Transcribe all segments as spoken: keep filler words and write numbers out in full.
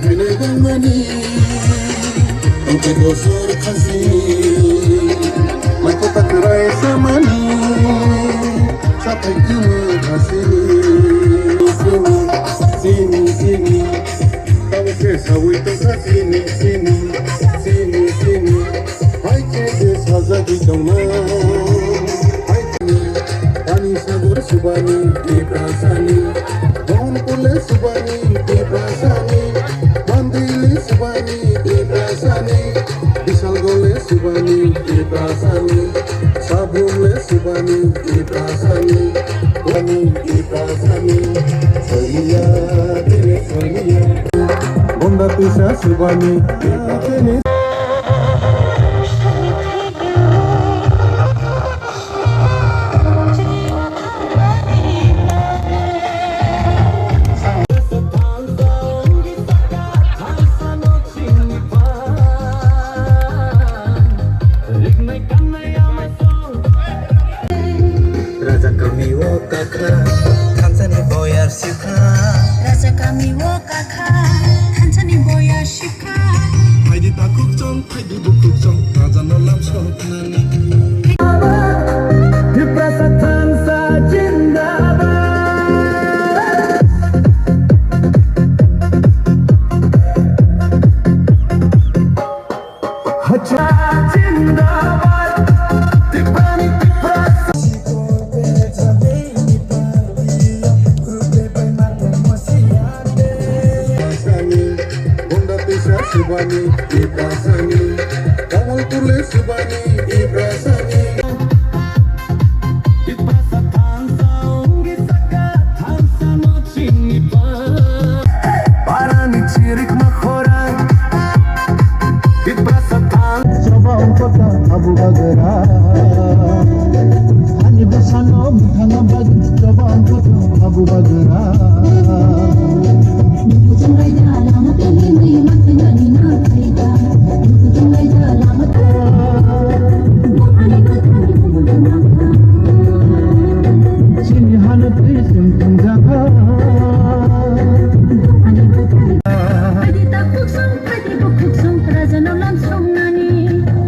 Khainai dangmani, tongkhe dosor khasi, maiko takrai samani, sathai kima khasi, sini, sini, sini, tamo khe sawi tongkha sini, sini, sini, sini, hai khe je sajagwi tongma, hai khe ani sagor subani, Tiprasani, Mohanpur le subani, Tiprasani, Mandile subani, Tiprasani, Bisalgole subani, Tiprasani, Sabule subani, Tiprasani, Wani, Tiprasani, Sonia, Tire Sonia, Bonda Tisa subani, Tiprasani. Raja kami o kakha, thansani boyar sikha. Raja kami o kakha, thansani boyar sikha. Phaidi takhuk chong, phaidi bukhuk chong, raja no lam sok nani. Tiprasa thansa jindabad. Hacha jindabad. Tiprani Tiprasa. Sani, Bonda Tisa subani, Tiprasani, Kamalpur le subani, Tiprasani. Tiprasa thansa ongwi saka, thansa no chini pa. Parani chirik ma khorang. Tiprasa thang. Choba ongkota abu bagra. Ani bwsano mithana bagwi choba ongkota abu bagra. Chini hano twi chwng thwngjakha. Phaidi takhuk song, phaidi bukhuk song, raja no lam songnani.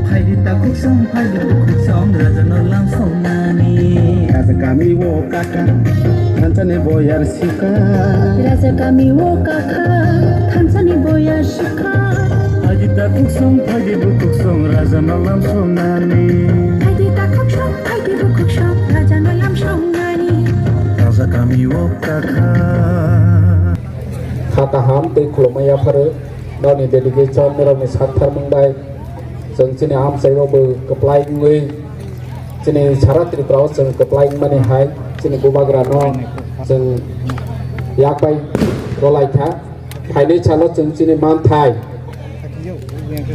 Phaidi takhuk song, phaidi bukhuk song, raja no lam songnani. Raja kami o kakha, thansani boyar sikha. Raja kami o kakha, thansani boyar sikha. Phaidi takhuk song, phaidi bukhuk song, raja no lam songnani. Phaidi takhuk song, phaidi bukhuk song, raja no lam songnani. Raja kami o kakha. Kha kaham tei khulumui yapharo, nokni delegation, norokni sakthar mung bai, chwng chini amchaio bo kwplai wngwi, chini sara Tripura o chwng kwplai wngmani hai, chini bubagrano chwng yak bai rwlai kha. Phainai salo chwng chini manthai,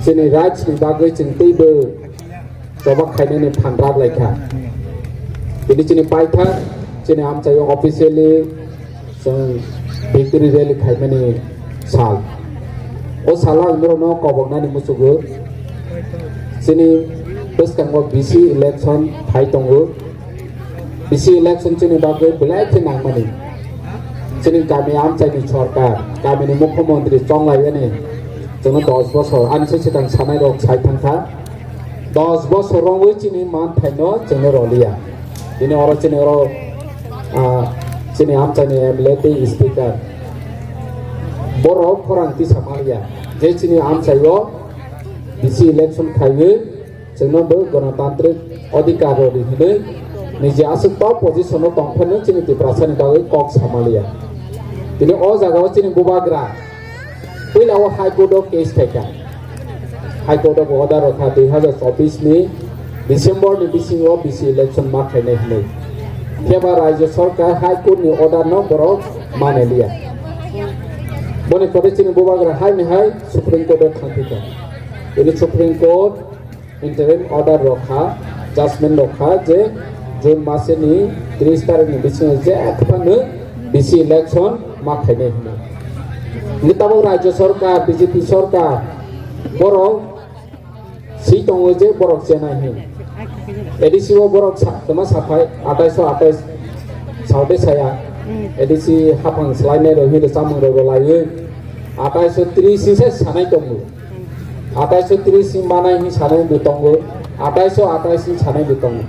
chini rights ni bagwi chwng teibo choba khainani phan rak lai kha. Tini chini paithak, chini amchaio officially chwng victory rally khaimani sal. O salo ang norokno koboknani muchugo. Chini bwskango B C election phai tongo. B C election chini bagwi belai khe nangmani. Chini kami amchaini sorkar, kamini mukhyamantri chonglaiani chwngno dos bosor, ani se swkang sanai rok sai thangkha. Dos bosor romwi chini manthaino chwngno roliya. Bini oro chini oro, ah, chini amchaini M L A tei speaker. Borok khorang tisa maliya. Je chini amchaio B C election khaiwi chwngno bo ganatantrik adhikar rodi hinwi niji aswk top position o tongphano chini Tiprasani bagwi kok samaliya. Tini o jagao chini bubagra puila o High Court o case khaikha. High Court o order rokha dui hazar chobbish ni December ni bisingo B C election ma khainai hinwi. Kheba Rajya Sarkar High Court ni order no borok manaliya. Boni pore chini bubagra hai ni hai Supreme Court o thangphikha. Tini Supreme Court interim order rokha, judgment rokha je June maseni tris tarikni bisingo je phano B C election ma khainai hwnwi. Hwnwi tabuk Rajya Sarkar, B J P sarkar borok si tongo je borok chenai hwn. A D C o borok sa-, kwma saphai atais o atais saote saya. A D C haphang swlainai rok hwnwi chamung rok rwlaiwi. Atais tris se sanai tongo. Atais tris manai hi sanai bo tongo. Atais atais sanai bo tongo.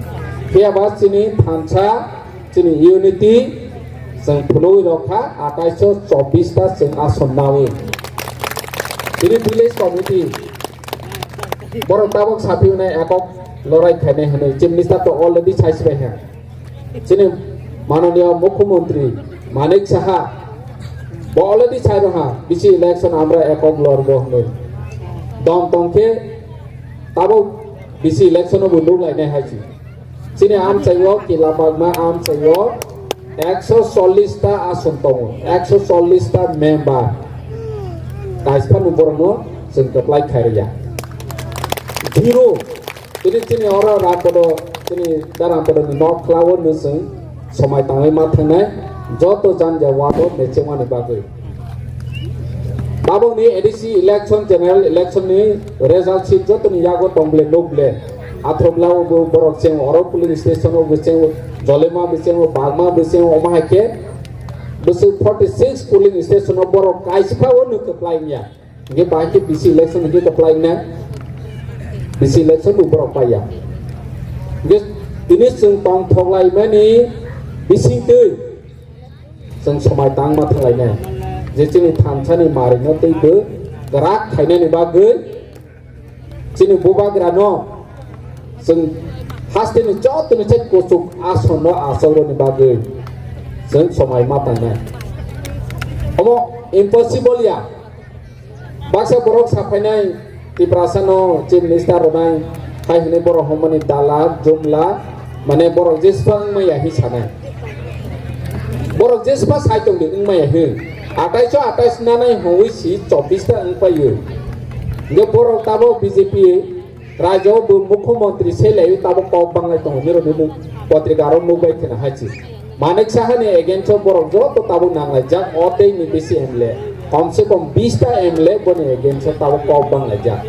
Phiya ba chini thansa, chini unity, chwng phunugwi rokha, atais chobbish ta chwng ason nawi. Chini village committee, borok tabok saphiunai ekok lorai khainai hinwi, Chief Minister to already saisibaiha. Chini mananiya Mukhyamantri Manik Saha bo already sai rokha, bisi election amra ekok lorbo hinwi. Dom tongkhe tabok bisi election bo nuk lainai hai si. Chini amchaio kila bagma amchaio ekso chollish ta ason tongo, ekso chollish ta member. Kaisphano borokno chwng kwplai khairya. Zero. Tini chini oro Rampodo, chini da Rampodo ni nok khlao no chwng somai tangwi ma thangnai joto janja wado mechengmani bagwi. Tabokni A D C election, general election ni result sheet jotoni yago tong ble nuk ble. Athroblao bo borok cheng oro polling station o bo cheng, Jolema bo cheng, Bagma bo cheng, omo hai khe bwswk forty six polling station o borok kaisa phano nuk kwplai wngya. Hingke bahai khe bisi election hingke kwplai na, bisi election bo borok paiya. Hingke tini chwng tongthok laimani bisingtwi chwng somai tangma thanglainai, je chini thansani marino tei bo kwrak khainani bagwi chini bubagrano chwng hasteni jotoni sai kuchuk asonno achokroni bagwi chwng somai ma tangnai. Omo impossible ya. Baksa borok saphainai Tiprasano Chief Minister rwnai hai hwnwi borok hwnmani dalal, jumla, mane borok jespa wngmaya hi sanai. Borok jespa sai tongdi wngmaya hi. Atais o atais nanai hwnwi si chobbish ta wngpaio. Hingke borok tabok B J P Rajyo bo mukhyamantri se lai tabok kok banglai tongo, nirok nini potrika aro nukbai kheno hai si. Manik Saha ni against o borok joto tabuk nanglaijak, o tei ni bisi M L A, kom se kom bish ta M L A boni against o tabuk kok banglaijak.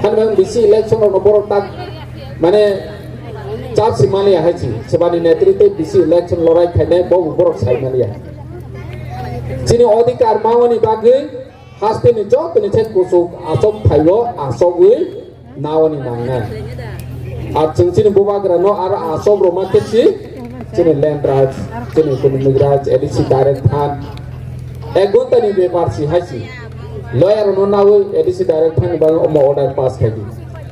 Hani bang bisi election rok no borok tak mane chap si mani ya hai si, sebani netri tei bisi election lorai khainai bo borok sai mani ya. Chini odhikar mawani bagwi haste ni joto ni thek kuchuk asok thaio asogwi naoni nangnai. Ar chwng chini bubagra no aro asok roma khe si chini land rights, chini economic rights, A D C direct phan. Ek ghonta ni bepar si hai si. Lawyer no nawi A D C direct phan bang omo order pass khai di.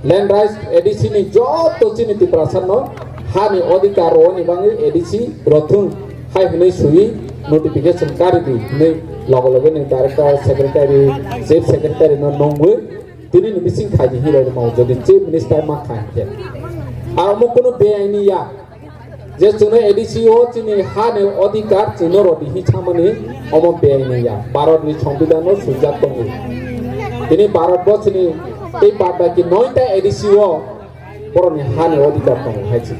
Land rights A D C ni joto chini Tiprasa no hani odhikar roni bangwi A D C rothung hai hwnwi sui notification kari di hwnwi logo logo ni director, secretary, chief secretary no nungwi tini ni bising khai di hwnwi rok mau jodi chief minister ma khai khe. Amo kunu beaini ya. Je chwngno A D C o chini ha ni odhikar chwngno rodi hi chamani omo beng ni ya. Bharat ni Songbidan o swijak tongo. Tini Bharat bo chini tei bad baki noita A D C o borok ni ha ni odhikar tongo hai chini.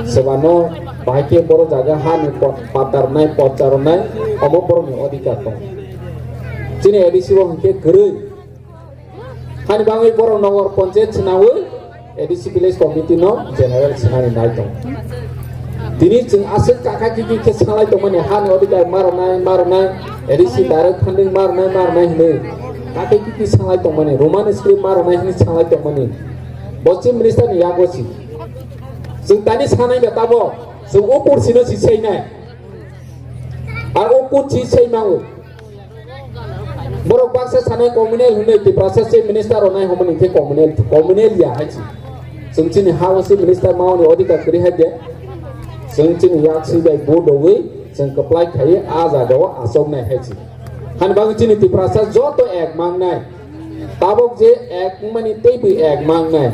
Sebano bahai khe borok jaga ha ni pot-, patar nai, pochar nai, omo borok ni odhikar tongo. Chini A D C o hinkhe kwrwi. Hani bangwi borok nogor panchayat swnamwi A D C village committee no general swnamwi nai tong. Tini chwng aswk kaka kiki khe sanglai tongmani hani odhikar maronai maronai A D C direct funding maronai maronai hinwi kaka kiki sanglai tongmani Roman script maronai hinwi sanglai tongmani bo chief minister ni yago si. Chwng tani sanai ba tabo chwng o kursi no si seinai. Ar o kursi seimango. Borok baksa sanai communal hwnwi Tiprasa chief minister rok nai hwnmani khe communal, communal ya hai si. Chwng chini ha o chief minister mawni odhikar kwrwi hai de. Chwng chini yak si bai vote rwwi chwng kwplai khaiwi a jaga o achok nai hai si. Hani bagwi chini Tiprasa joto ek mang nai. Tabok je ek wngmani teibo ek mang nai.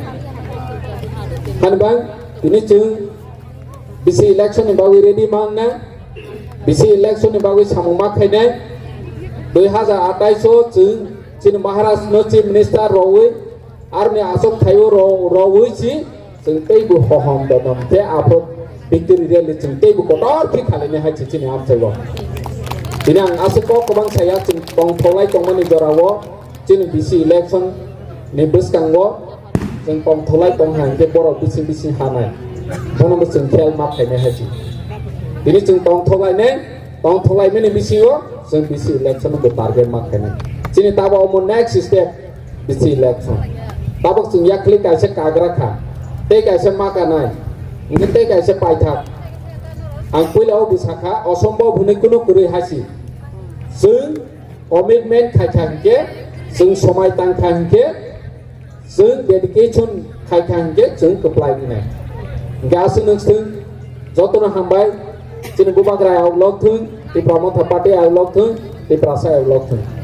Hani bang tini chwng bisi election ni bagwi ready mang nai. Bisi election ni bagwi samung ma khainai. Dui hajar atais o chwng chini Maharaj no chief minister rwwi aroni asok thaio ro-, rwwi si chwng teibo hohom dodom khe aphuru victory rally chwng teibo kotor khe khalainai hai se chini amchai o. Tini ang aswk kok kwbang saya chwng tongthoklai tongmani jora o. Chini bisi election ni bwskango chwng tongthoklai tongha hinkhe borok bising bising hanai. Bono bo chwng khel ma khainai hai se. Tini chwng tongthoklainai, tongthoklaimani bisingo chwng bisi election bo target ma khainai. Chini tabok omo next step bisi election. Tabok chwng yakli kaisa kagra kha, tei kaisa ma kanai, hingke tei kaisa paithak. Ang puila o bwsakha, osombhob hwnwi kunu kwrwi hasi. Chwng commitment khaikha hingke, chwng somai tangkha hingke, chwng dedication khaikha hingke chwng kwplai wngnai. Hingke aswk nwng swng jotono hambai, chini bubagra ayok lok thung, Tipra Motha Party ayok lok thung, Tiprasa ayok lok thung.